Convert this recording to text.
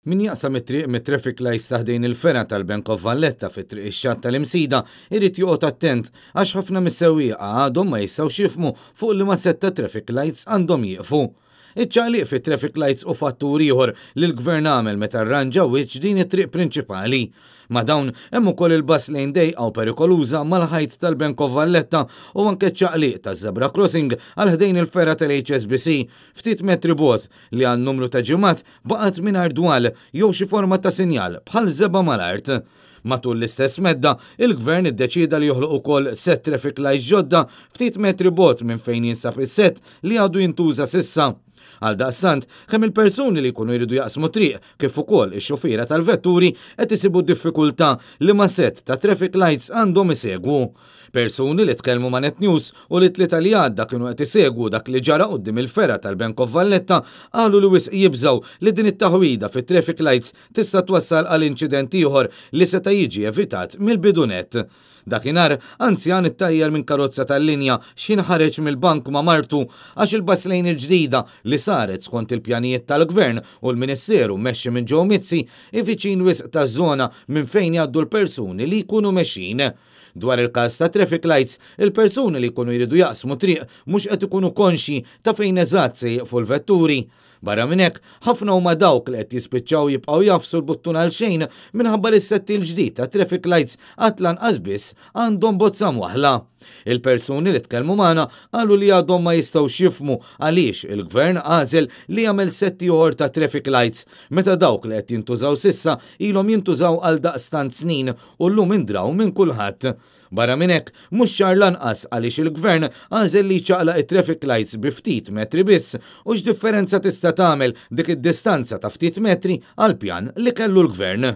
Min jaqsam it-triq mit-traffic lights ta' ħdejn il-fergħa tal-Bank of Valletta fi Triq ix-Xatt tal-Imsida irid joqgħod attent għax ħafna mis-sewwieqa għadhom ma jistgħux jifhmu fuq liema sett ta' traffic lights għandhom jieqfu. Iċ-ċaqliq fit-traffic lights hu fattur ieħor li l-Gvern għamel meta rranġa wiċċ din it-triq prinċipali. Ma' dawn hemm ukoll il-bus lane dejqa u perikoluża mal-ħajt tal-Bank of Valletta u anke ċ-ċaqliq taż-zebra crossing għal ħdejn il-fergħa tal-HSBC ftit metri bogħod li għal numru ta' ġimgħat baqgħet mingħajr dwal jew xi forma ta' sinjal bħal żebgħa mal-art. Matul l-istess medda, il-Gvern iddeċieda li joħloq ukoll sett traffic lights ġodda ftit metri bogħod minn fejn jinsab is-sett li għadu jintuża s'issa. Għaldaqstant, kemm il-persuni li jkunu jridu jaqsmu triq kif ukoll ix-xufiera tal-vetturi qed isibu diffikultà liema sett ta' traffic lights għandhom isegwu. Persuni li tkellmu ma' Net News u li t-Tlieta li għadda kienu qed isegwu dak li ġara quddiem il-fergħa tal-Bank of Valletta qalu li wisq jibżgħu li din it-taħwida fit-traffic lights tista' twassal għal inċident ieħor li seta' jiġi evitat mill-bidu nett. Dakinhar, anzjan ittajjar minn karozza tal-linja x'ħin ħareġ mill-bank ma' martu għax il-bus lane il-ġdida li saret skont il-pjanijiet tal-Gvern u l-Ministeru mmexxi minn Joe Mizzi hi viċin wisq taż-żona minn fejn jgħaddu l-persuni li jkunu mexjin. Dwar il-każ ta' traffic lights, il-persuni li jkunu jridu jaqsmu triq mhux qed ikunu konxji ta' fejn eżatt se jieqfu l-vetturi. Barra minn hekk, ħafna huma dawk li qed jispiċċaw jibqgħu jagħfsu l-buttun għalxejn minħabba li s-sett il-ġdid ta' traffic lights għad lanqas biss għandhom bozza mwaħħla. Il-persuni li tkellmu magħna qalu li għadhom ma jistgħux jifhmu għaliex il-Gvern għażel li jagħmel sett ieħor ta' traffic lights meta dawk li qed jintużaw s'issa ilhom jintużaw għal daqstant snin u llum indraw minn kulħadd. Barra minn hekk, mhux ċar lanqas għaliex il-Gvern għażel li jċaqlaq it-traffic lights bi ftit metri biss u x'differenza tista' tagħmel dik id-distanza ta' ftit metri għall-pjan li kellu l-Gvern.